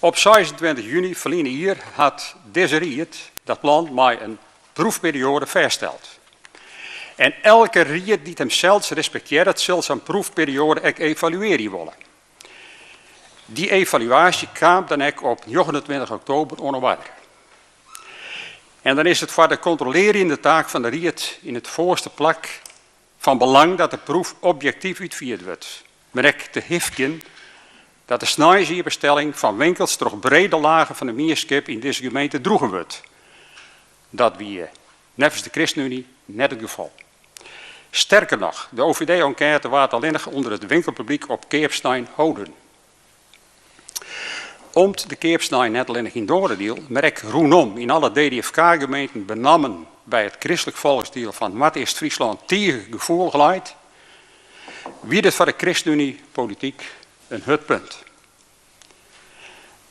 Op 26 juny ferline jier hat dizze ried dat plan mei in proefperioade fêststeld. En elke ried dy't himsels respektearret sil sa'n proefperioade ek evaluearje wolle. Dy evaluaasje kaam dan ek op 29 oktober oan 'e oarder. En dan is it foar de kontrolearjende taak fan de ried yn it foarste plak fan belang dat de proef objektyf útfierd wurdt, mar ek te hifkjen dat de sneinsiepenstelling fan winkels troch brede lagen fan de mienskip yn dizze gemeente droegen wurdt. Dat wie neffens de ChristenUnie net it gefal. Sterker noch, de OVD-enkête waard allinnich ûnder it winkelpublyk op keapsnein holden. Om't de keapsnein net allinnich yn Dongeradiel, mar ek rûnom yn alle DDFK-gemeenten, benammen by it kristlik folksdiel fan Noardeast-Fryslân tige gefoelich leit, wie dit foar de ChristenUnie polityk in hurd punt.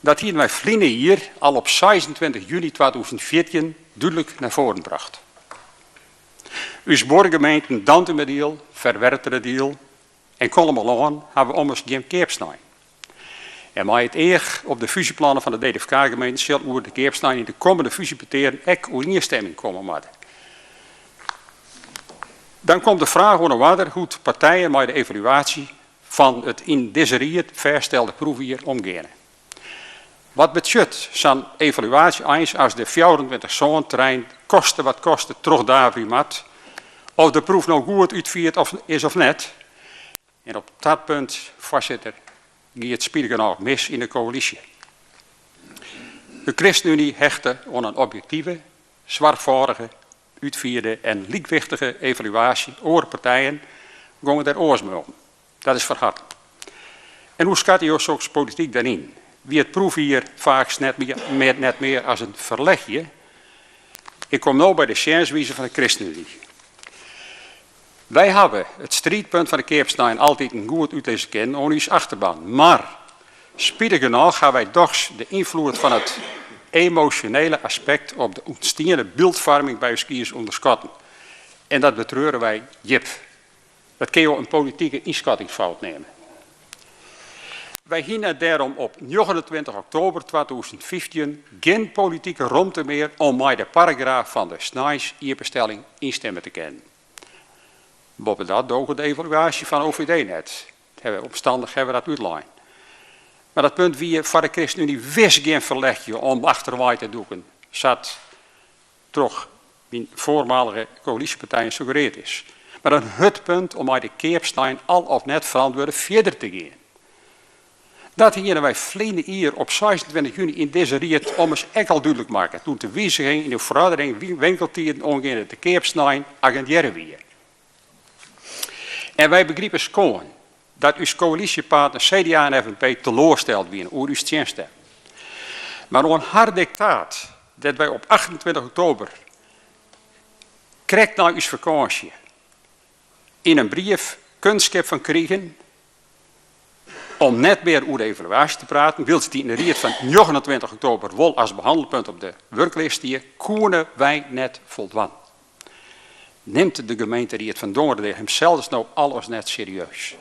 Dat hiene wy ferline jier al op 26 juny 2014 dúdlik nei foaren brocht. Us buorgemeenten Dantumadiel, Ferwerteradiel en Kollumerlân hawwe ommers gjin keapsnein. En mei it each op de fúzjeplannen fan de DDFK-gemeenten sil oer de keapsnein yn de kommende fúzjepetearen ek oerienstimming komme moatte. Dan komt de fraach oan 'e oarder hoe't partijen mei de evaluaasje fan it yn dizze ried fêststelde proefjier omgeane. Wat betsjut sa'n evaluaasje eins as de 24 sân trein koste wat koste trochdaverje moat, of de proef no goed útfierd is of net? En op dat punt, foarsitter, gie it spitigernôch mis yn de koälysje. De ChristenUnie hechte oan in objektive, soarchfâldige, útfierde en lykwichtige evaluaasje, oare partijen gongen der oars mei om. Dat is foar harren. En hoe skatte jo soks polityk dan yn? Wie it proefjier faaks net mear, net mear as in ferlechje? Ik kom no by de sjenswize fan de ChristenUnie. Wy hawwe it striidpunt fan de keapsnein altiten goed útlizze kinnen oan ús achterban, mar spitich genôch hawwe wy dochs de ynfloed fan it emosjonele aspekt op de ûntstiene byldfoarming by ús kiezers ûnderskatten. En dat betreure wy djip. Dat kinne jo in politike ynskattingsfout neame. Wy hiene dêrom op 29 oktober 2015 gjin politike romte mear om mei de paragraaf fan de sneinsiepenstelling ynstimme te kinnen. Boppedat doge de evaluaasje fan OVD net. Omstannich hawwe we dat útlein. Mar dat punt wie foar de ChristenUnie wis gjin ferlechje om achterwei te dûken, sa't troch myn foarmalige koälysjepartijen suggereard is. Mar in hurd punt om mei de keapsnein al of net ferantwurde fierder te gean. Dat hiene wy ferline jier op 26 juny yn dizze ried ommers ek al dúdlik makke doe't de wiziging yn de feroardering winkeltiden oangeande de keapsnein agindearre wie. En wy begripe skoan dat ús koälysjepartners CDA en FNP teloarsteld wiene oer ús tsjinstim. Mar oan har diktaat, dêr't wy op 28 oktober, krekt nei ús fakânsje, yn in brief kundskip fan krigen om net mear oer de evaluaasje te praten, wylst dy yn de ried fan 29 oktober wol as behannelpunt op de wurklist stie, koene wy net foldwaan. Nimt de gemeenteried fan Dongeradiel himsels no al as net serieus?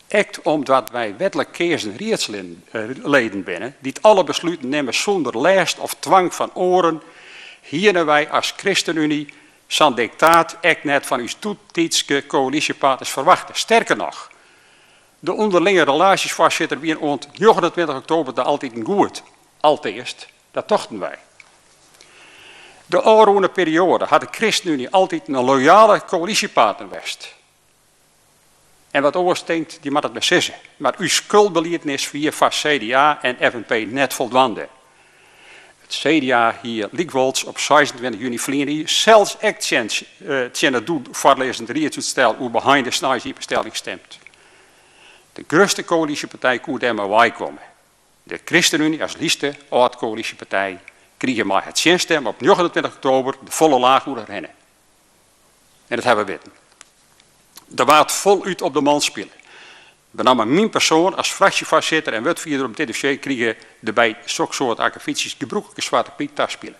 Ek omdat wy wetlik keazen riedsleden binne, dy't alle besluten nimme sûnder lêst of twang fan oaren, hiene wy as ChristenUnie sa'n diktaat ek net fan ús doetiidske koälysjepartners ferwachte. Sterker noch, de ûnderlinge relaasjes, foarsitter, wiene oant 29 oktober ta altiten goed. Alteast, dat tochten wy. De ôfrûne perioade hat de ChristenUnie altiten in loyale koälysjepartner west. En wa't oars tinkt, dy moat it mar sizze. Mar ús skuldbelidenis wie foar CDA en FNP net foldwaande. It CDA hie lykwols op 26 juny ferline jier sels ek tsjin it doe foarlizzend riedsútstel oer beheinde sneinsiepenstelling stimd. De grutste koälysjepartij koe dêrmei weikomme. De ChristenUnie as lytste âld-koälysjepartij krige mei har tsjinstim op 29 oktober de folle laach oer har hinne. En dat hawwe we witten. Der waard folút op de man spile. Benammen myn persoan as fraksjefoarsitter en wurdfierder op dit dossier krige de by soksoarte akkefietsjes gebrûklike swarte pyt taspile.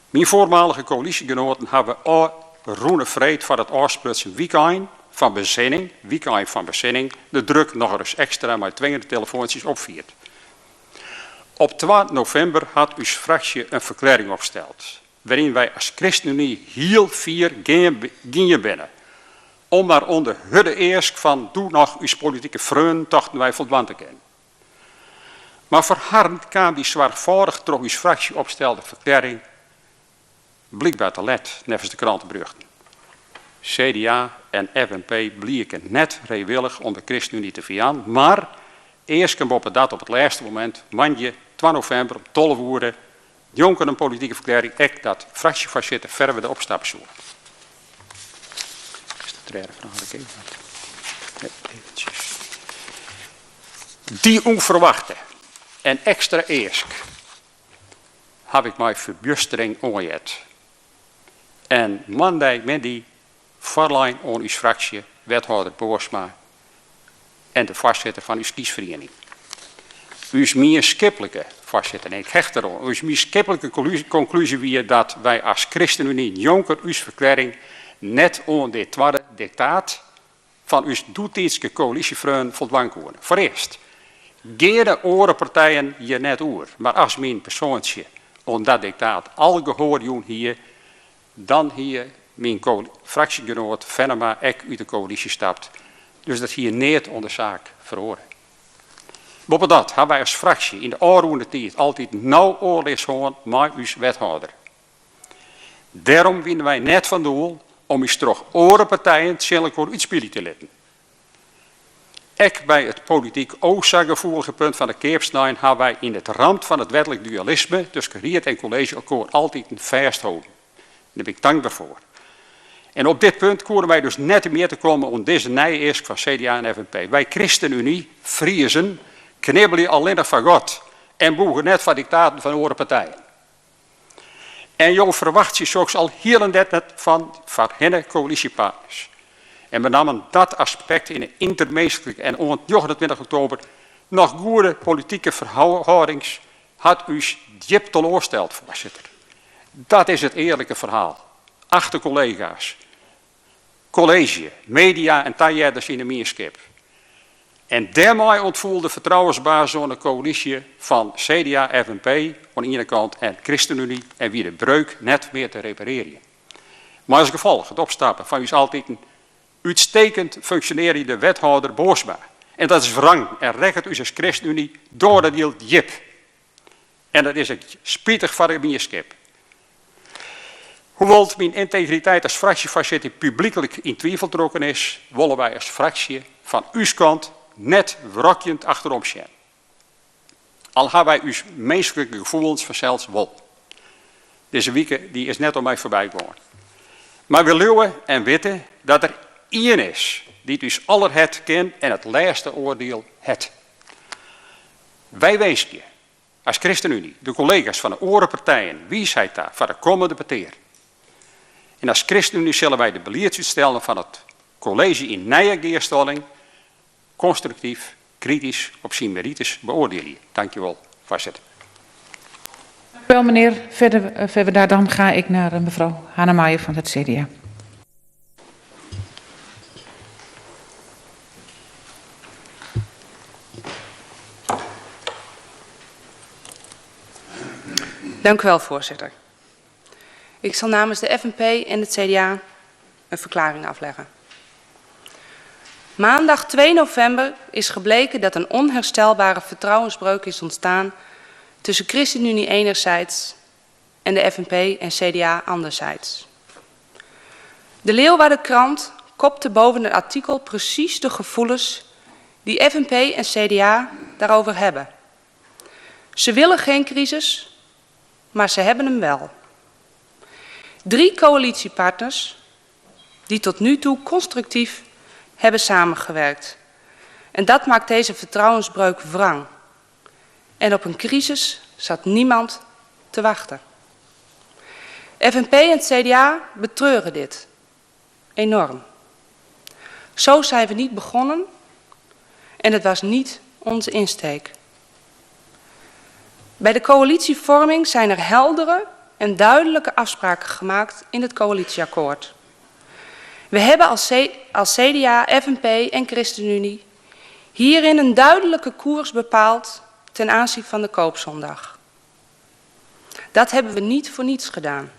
Myn foarmalige koälysjegenoaten hawwe ôfrûne freed foar it ôfsprutsen wykein fan besinning, wykein fan besinning, de druk nochris ekstra mei twingende telefoantsjes opfierd. Op twa novimber hat ús fraksje in ferklearring opsteld, wêryn wy as ChristenUnie hiel fier gien binne. Om mar oan de hurde eask fan doe noch ús politike freonen tochten wy foldwaan te kinnen. Mar foar harren kaam dy soarchfâldich troch ús fraksje opstelde ferklearring blykber te let, neffens de kranteberjochten. CDA en FNP blieken net reewillich om de ChristenUnie te ferjaan, mar easken boppedat op it lêste momint, moandei twa novimber om 12 oere, njonken in politike ferklearring ek dat fraksjefoarsitter Ferwerda opstappe soe. Is de trêde fraach ek even wat? Nee, eventsjes. Dy ûnferwachte en ekstra eask haw ik mei ferbjustering oanheard en moandeimiddei foarlein oan ús fraksje, wethâlder Boorsma en de foarsitter fan ús kiesferiening. Us mienskiplike, foarsitter, nee, ik hecht deroan, ús mienskiplike konklúzje wie dat wy as ChristenUnie njonken ús ferklearring net oan dit twadde diktaat fan ús doetiidske koälysjefreonen foldwaan koene. Foarearst geane oare partijen hjir net oer, mar as myn persoantsje oan dat diktaat al gehoar jûn hie, dan hie myn fraksjegenoat Fennema ek út de koälysje stapt, dus dat hie neat oan de saak feroare. Boppedat ha wy as fraksje yn de ôfrûne tiid altyd nau oerlis hân mei ús wethâlder. Dêrom wiene wy net fan doel om ús troch oare partijen tsjin elkoar útspylje te litten. Ek by it polityk o sa gefoelige punt fan de keapsnein ha wy yn it ramt fan it wetlik dualisme tusken ried en kolleezje elkoar altiten fêstholden. Dêr bin ik tankber foar. En op dit punt koene wy dus net temjitte komme oan dizze nije eask fan CDA en FNP. Wy ChristenUnie, Friezen, knibbelje allinnich foar God en bûge net foar diktaten fan oare partijen. En jo ferwachtsje soks al hielendal net fan foarhinne koälysjepartners. En benammen dat aspekt yn 'e ynterminsklike en oant 29 oktober noch goede politike ferhâldings hat ús djip teloarsteld, foarsitter. Dat is it earlike ferhaal, achte kollega's, kolleezje, media en tahearders yn 'e mienskip. En dêrmei ûntfoel de fertrouwensbasis oan de koälysje fan CDA, FNP oan de iene kant en ChristenUnie en wie de breuk net mear te reparearjen. Mei as gefolch it opstappen fan ús altiten útstekend funksjonearjende wethâlder Boorsma. En dat is wrang en rekket ús as ChristenUnie Dongeradiel djip. En dat is ek spitich foar de mienskip. Hoewol't myn yntegriteit as fraksjefoarsitter publyklik yn twivel trokken is, wolle wy as fraksje fan ús kant net wrokjend achterom sjen. Al ha wy ús minsklike gefoelens fansels wol. Dizze wike dy is net oan my foarby gongen. Mar wy leauwe en witte dat der ien is dy't ús aller hert ken en it lêste oardiel hat. Wy winskje as ChristenUnie de kollega's fan de oare partijen wiisheid ta foar de kommende petear. En as ChristenUnie sille wy de beliedsútstellen fan it kolleezje yn nije gearstalling konstruktyf kritysk op syn merites beoardielje. Dankjewol, foarsitter. Dank u wel, meneer Ferwerda. Dan ga ik naar mevrouw Hanemaaijer van het CDA. Dank u wel, voorzitter. Ik zal namens de FNP en het CDA een verklaring afleggen. Maandag 2 november is gebleken dat een onherstelbare vertrouwensbreuk is ontstaan tussen ChristenUnie enerzijds en de FNP en CDA anderzijds. De Leeuwardenkrant kopte boven het artikel precies de gevoelens die FNP en CDA daarover hebben. Ze willen geen crisis, maar ze hebben hem wel. Drie coalitiepartners die tot nu toe constructief hebben samengewerkt. En dat maakt deze vertrouwensbreuk wrang. En op een crisis zat niemand te wachten. FNP en CDA betreuren dit enorm. Zo zijn we niet begonnen en het was niet onze insteek. Bij de coalitievorming zijn er heldere en duidelijke afspraken gemaakt in het coalitieakkoord. We hebben als, C als CDA, FNP en ChristenUnie hierin een duidelijke koers bepaald. ten aanzien van de koopzondag. Dat hebben we niet voor niets gedaan.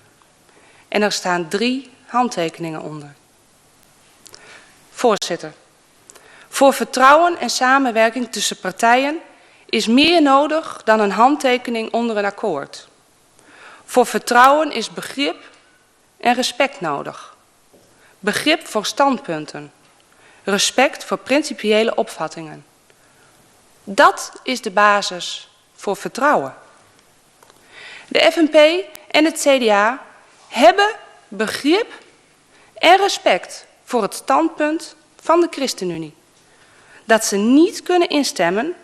En er staan drie handtekeningen onder. Voorzitter, voor vertrouwen en samenwerking tussen partijen is meer nodig dan een handtekening onder een akkoord. Voor vertrouwen is begrip en respect nodig. Begrip voor standpunten. Respect voor principiële opvattingen. Dat is de basis voor vertrouwen. De FNP en het CDA hebben begrip en respect voor het standpunt van de ChristenUnie. Dat ze niet kunnen instemmen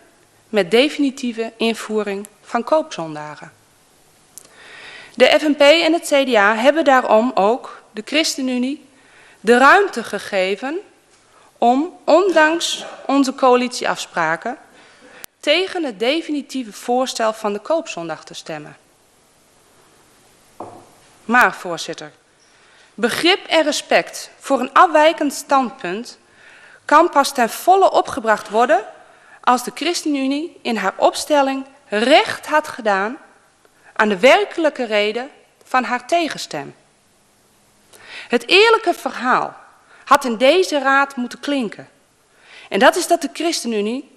met definitieve invoering van koopzondagen. De FNP en het CDA hebben daarom ook de ChristenUnie de ruimte gegeven om, ondanks onze coalitieafspraken, tegen het definitieve voorstel van de koopzondag te stemmen. Maar, voorzitter, begrip en respect voor een afwijkend standpunt kan pas ten volle opgebracht worden als de ChristenUnie in haar opstelling recht had gedaan aan de werkelijke reden van haar tegenstem. Het eerlijke verhaal had in deze raad moeten klinken. En dat is dat de ChristenUnie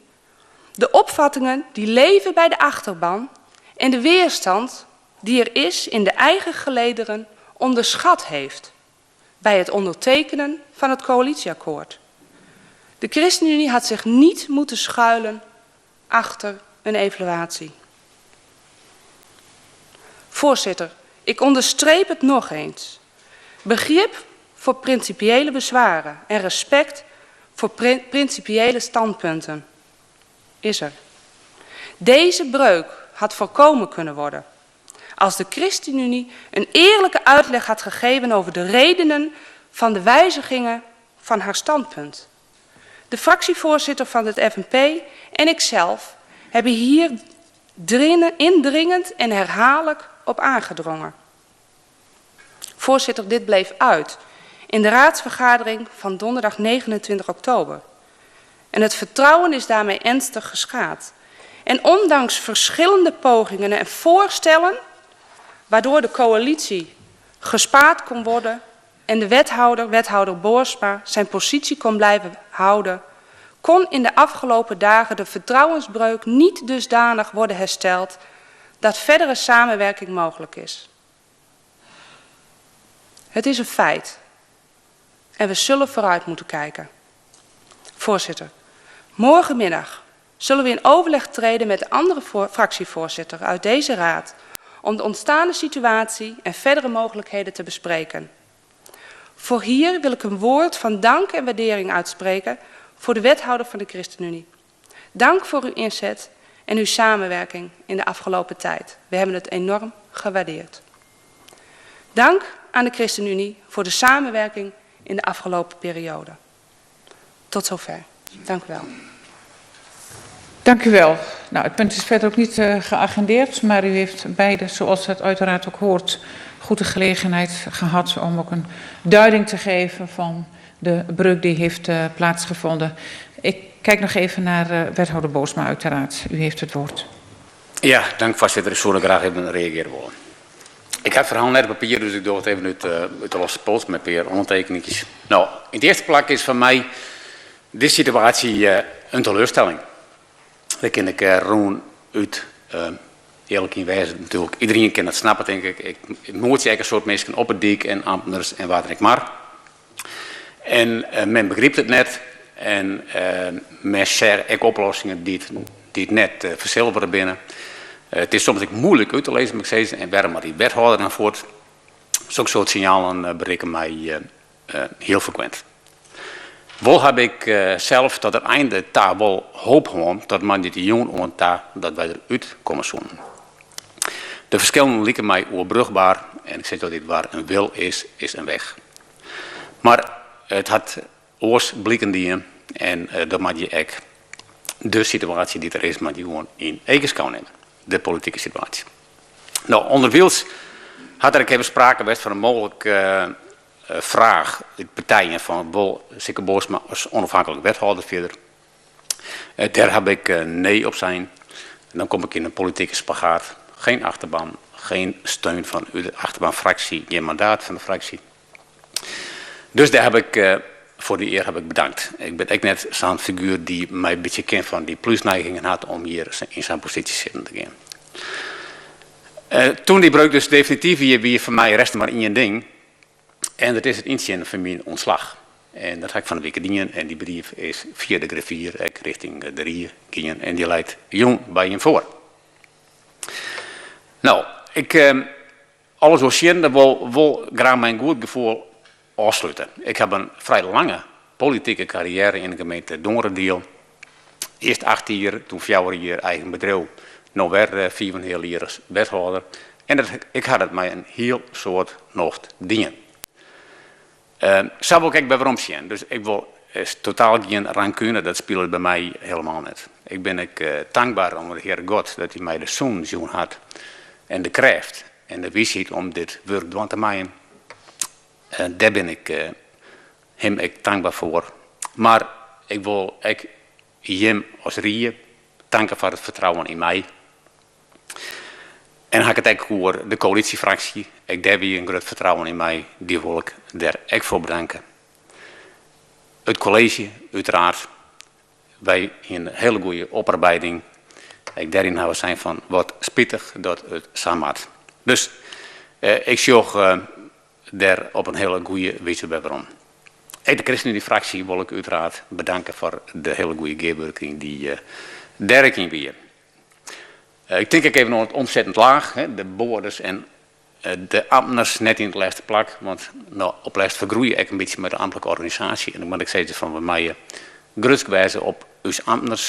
de opvattingen die leven bij de achterban en de weerstand die er is in de eigen gelederen onderschat heeft bij het ondertekenen van het coalitieakkoord. De ChristenUnie had zich niet moeten schuilen achter een evaluatie. Voorzitter, ik onderstreep het nog eens. Begrip voor principiële bezwaren en respect voor principiële standpunten is er. Deze breuk had voorkomen kunnen worden als de ChristenUnie een eerlijke uitleg had gegeven over de redenen van de wijzigingen van haar standpunt. De fractievoorzitter van het FNP en ikzelf hebben hier indringend en herhaaldelijk op aangedrongen. Voorzitter, dit bleef uit in de raadsvergadering van donderdag 29 oktober. En het vertrouwen is daarmee ernstig geschaad. En ondanks verschillende pogingen en voorstellen, waardoor de coalitie gespaard kon worden en de wethouder, wethouder Boorsma, zijn positie kon blijven houden, kon in de afgelopen dagen de vertrouwensbreuk niet dusdanig worden hersteld dat verdere samenwerking mogelijk is. Het is een feit en we zullen vooruit moeten kijken. Voorzitter, morgenmiddag zullen we in overleg treden met de andere fractievoorzitter uit deze raad om de ontstane situatie en verdere mogelijkheden te bespreken. Voor hier wil ik een woord van dank en waardering uitspreken voor de wethouder van de ChristenUnie. Dank voor uw inzet en uw samenwerking in de afgelopen tijd. We hebben het enorm gewaardeerd. Dank aan de ChristenUnie voor de samenwerking in de afgelopen periode. Tot zover. Dank u wel. Dank u wel. Nou, het punt is verder ook niet geagendeerd, maar u heeft beide, zoals het uiteraard ook hoort, goed de gelegenheid gehad om ook een duiding te geven van de breuk die heeft plaatsgevonden. Ik kijk nog even naar wethouder Boosma, uiteraard. U heeft het woord. Ja, dank voorzitter. Ik zou graag even reageren willen. Ik heb het verhaal net op papier, dus ik doe het even uit de losse pols met een paar ondertekeningetjes. Nou, in de eerste plek is van mij deze situatie een teleurstelling. Daar ken ik Roen uit eerlijk in wijze natuurlijk. Iedereen kan dat snappen, denk ik. Ik moet een soort mensen op het dik en ambtenaren en wat ik maar. En men begrijpt het net. En men zegt ook oplossingen die het net verzilveren binnen. Het is soms ook moeilijk uit te lezen, moet ik zeggen. En waarom maar die wethouder dan voort. Zulke soort signalen bereiken mij heel frequent. Wel heb ik zelf tot het einde daar wel hoop gehad dat man dit jong ont daar dat wij eruit komen zullen. De verschillen lijken mij oorbrugbaar en ik zeg dat dit waar een wil is, is een weg. Maar het had oors blikken die en dat maakt je ook de situatie die er is, maar die gewoon in eigen nemen. De politieke situatie. Nou, onderwijls had er even sprake geweest van een mogelijke vraag uit partijen van wel Sikke Boorsma als onafhankelijk wethouder verder. Daar heb ik nee op zijn. En dan kom ik in een politieke spagaat. Geen achterban, geen steun van de achterbanfractie, geen mandaat van de fractie. Dus daar heb ik, voor die eer heb ik bedankt. Ik ben echt net zo'n figuur die mij een beetje kent van die plusneigingen had om hier in zijn positie zitten te gaan. Toen die breuk dus definitief hier, wie voor mij rest maar één ding. En dat is het inzien van mijn ontslag. En dat ga ik van de week dienen. En die brief is via de griffier ik richting de Rie gingen. En die leidt jong bij je voor. Nou, ik, alles wat zien, dat wil graag mijn goed gevoel afsluiten. Ik heb een vrij lange politieke carrière in de gemeente Dongeradeel. Eerst 8 jaar, toen 4 jaar eigen bedrijf. Nou weer 4,5 jaar als wethouder. En ik had het mij een heel soort nocht dingen. Zou ik bij waarom zien. Dus ik wil is totaal geen rancune, dat speelt bij mij helemaal niet. Ik ben ik dankbaar om de Heer God dat hij mij de zoon zoon had en de kracht en de wijsheid om dit werk door te maken. Daar ben ik hem ik dankbaar voor. Maar ik wil ik hem als Rie danken voor het vertrouwen in mij. En ga ik het ook voor de coalitiefractie. Ik daar weer een groot vertrouwen in mij. Die wil ik daar ook voor bedanken. Het college, uiteraard. Wij een hele goede oparbeiding. Ik daarin houden zijn van wat spijtig dat het samen had. Dus ik zorg daar op een hele goede wijze bij waarom. Ik de ChristenUnie-fractie wil ik uiteraard bedanken voor de hele goede gearwerking die daar in weer. Ik denk ik even nog het ontzettend laag, hè, de boorders en de ambtenaren net in het laatste plak. Want op lijst vergroeien ik een beetje met de ambtelijke organisatie. En dan moet ik zeggen van bij mij grutsk wijzen op uw ambtenaren.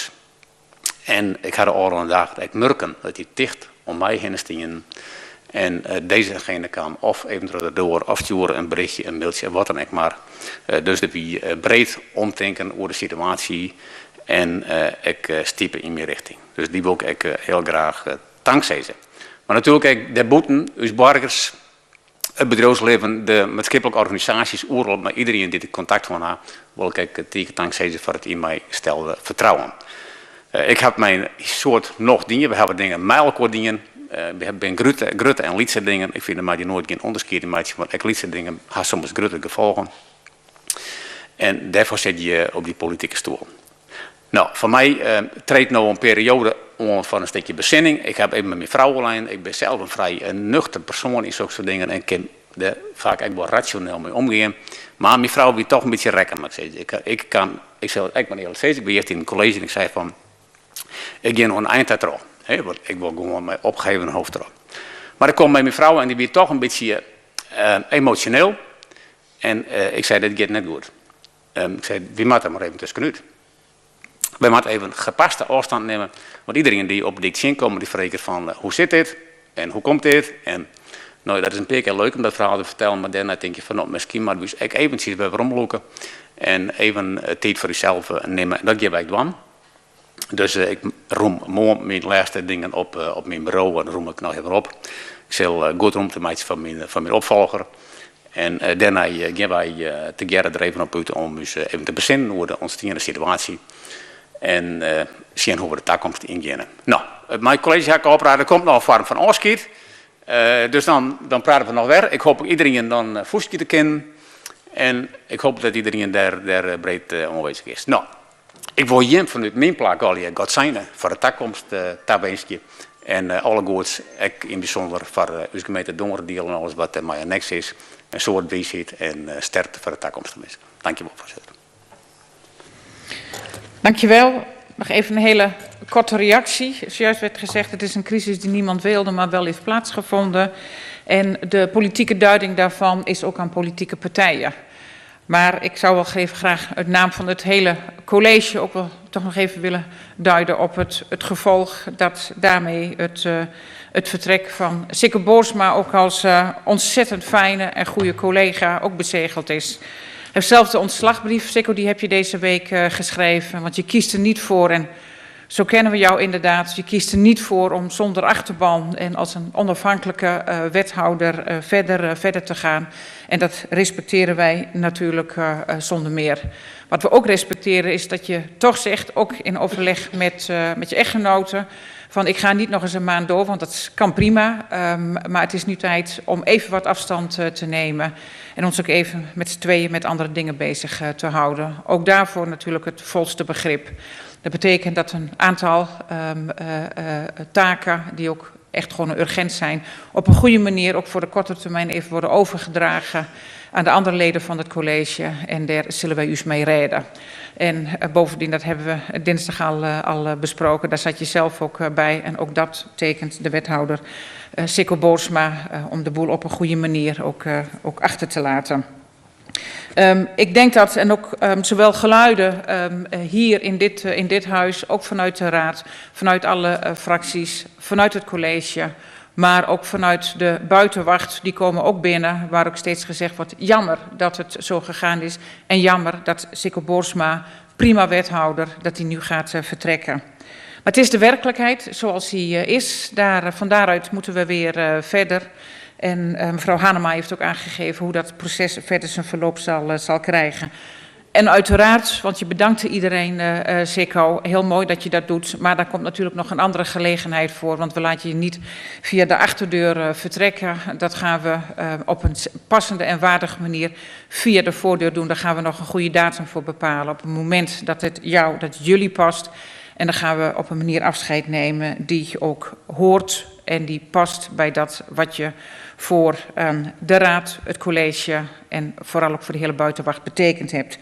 En ik had de oren dag dat ik merken dat die dicht om mij heen stingen. En dezegene kwam of eventueel door, of sturen een berichtje, een mailtje, wat dan ook maar. Dus dat we breed omdenken over de situatie en ik stiepen in mijn richting. Dus die wil ik heel graag dankzeggen. Maar natuurlijk, de boeten, uw burgers, het bedrijfsleven, de maatschappelijke organisaties, oorlog, maar iedereen die ik contact van had, wil ik tegen dankzeggen voor het in mij stelde vertrouwen. Ik heb mijn soort nog dingen, we hebben dingen, mijlkoor dingen. We hebben grote en lietse dingen. Ik vind er maar die nooit geen onderscheid in maken, want ik lietse dingen hebben soms grote gevolgen. En daarvoor zit je op die politieke stoel. Voor mij treedt nou een periode om van een stukje bezinning. Ik heb even met mijn vrouw alleen. Ik ben zelf een vrij nuchter persoon in zulke soort dingen en kan daar vaak ook wel rationeel mee omgaan. Maar mijn vrouw wil toch een beetje rekken. Maar ik zei, ik, ik kan, ik zal het echt maar eerlijk zeggen, ik ben eerst in het college en ik zei van, ik ga nog een eind terug. Hè, want ik wil gewoon mijn opgeven hoofd erop. Maar ik kom bij mijn vrouw en die werd toch een beetje emotioneel. En ik zei, dit gaat net goed. Ik zei, wie moet er maar even tussenuit. Wij moeten even gepaste afstand nemen. Want iedereen die op die zin komt, die vraagt van hoe zit dit? En hoe komt dit? En dat is een paar keer leuk om dat verhaal te vertellen. Maar daarna denk je van, misschien maar dus ik eventjes bij romloeken. En even tijd voor jezelf nemen. En dat geef ik dwang. Dus ik roem morgen mijn laatste dingen op mijn bureau. En dan roem ik nog even op. Ik zal goed rond te maken van mijn opvolger. En daarna gaan wij te gerren er even op uit om ons even te bezinnen over de ontstaande situatie. En zien hoe we de toekomst ingaan. Mijn college ga ik opraden, er komt nog een vorm van afscheid. Dus dan praten we nog weer. Ik hoop iedereen dan voetje te kennen. En ik hoop dat iedereen daar breed aanwezig is. Ik wil Jim vanuit mijn plak al je God zijn voor de toekomst tabensje. En alle goeds, ik in bijzonder voor uw gemeente Dongeradeel en alles wat er mij annex is. Een soort wijsheid en sterkte voor de toekomst. Dankjewel, voorzitter. Dankjewel. Nog even een hele korte reactie. Zojuist werd gezegd, het is een crisis die niemand wilde, maar wel heeft plaatsgevonden. En de politieke duiding daarvan is ook aan politieke partijen. Maar ik zou wel even graag uit naam van het hele college ook wel toch nog even willen duiden op het gevolg dat daarmee het vertrek van Sicco Boorsma ook als ontzettend fijne en goede collega ook bezegeld is. Hij heeft zelf de ontslagbrief, Sicco, die heb je deze week geschreven, want je kiest er niet voor en Zo kennen we jou inderdaad. Je kiest er niet voor om zonder achterban en als een onafhankelijke wethouder verder te gaan. En dat respecteren wij natuurlijk zonder meer. Wat we ook respecteren is dat je toch zegt, ook in overleg met je echtgenoten, van ik ga niet nog eens een maand door, want dat kan prima. Maar het is nu tijd om even wat afstand te nemen en ons ook even met z'n tweeën met andere dingen bezig te houden. Ook daarvoor natuurlijk het volste begrip. Dat betekent dat een aantal taken die ook echt gewoon urgent zijn, op een goede manier ook voor de korte termijn even worden overgedragen aan de andere leden van het college. En daar zullen wij u mee redden. En bovendien, dat hebben we dinsdag al besproken, daar zat je zelf ook bij. En ook dat tekent de wethouder Sicco Boorsma om de boel op een goede manier ook achter te laten. Ik denk dat, en ook zowel geluiden hier in dit huis, ook vanuit de raad, vanuit alle fracties, vanuit het college, maar ook vanuit de buitenwacht, die komen ook binnen, waar ook steeds gezegd wordt, jammer dat het zo gegaan is en jammer dat Sicco Boorsma, prima wethouder, dat hij nu gaat vertrekken. Maar het is de werkelijkheid zoals die is. Van daaruit moeten we weer verder. En mevrouw Hanema heeft ook aangegeven hoe dat proces verder zijn verloop zal krijgen. En uiteraard, want je bedankte iedereen, Sicco, heel mooi dat je dat doet. Maar daar komt natuurlijk nog een andere gelegenheid voor, want we laten je niet via de achterdeur vertrekken. Dat gaan we op een passende en waardige manier via de voordeur doen. Daar gaan we nog een goede datum voor bepalen. Op het moment dat het jou, dat jullie past. En dan gaan we op een manier afscheid nemen die ook hoort en die past bij dat wat je voor de raad, het college en vooral ook voor de hele buitenwacht betekend hebt.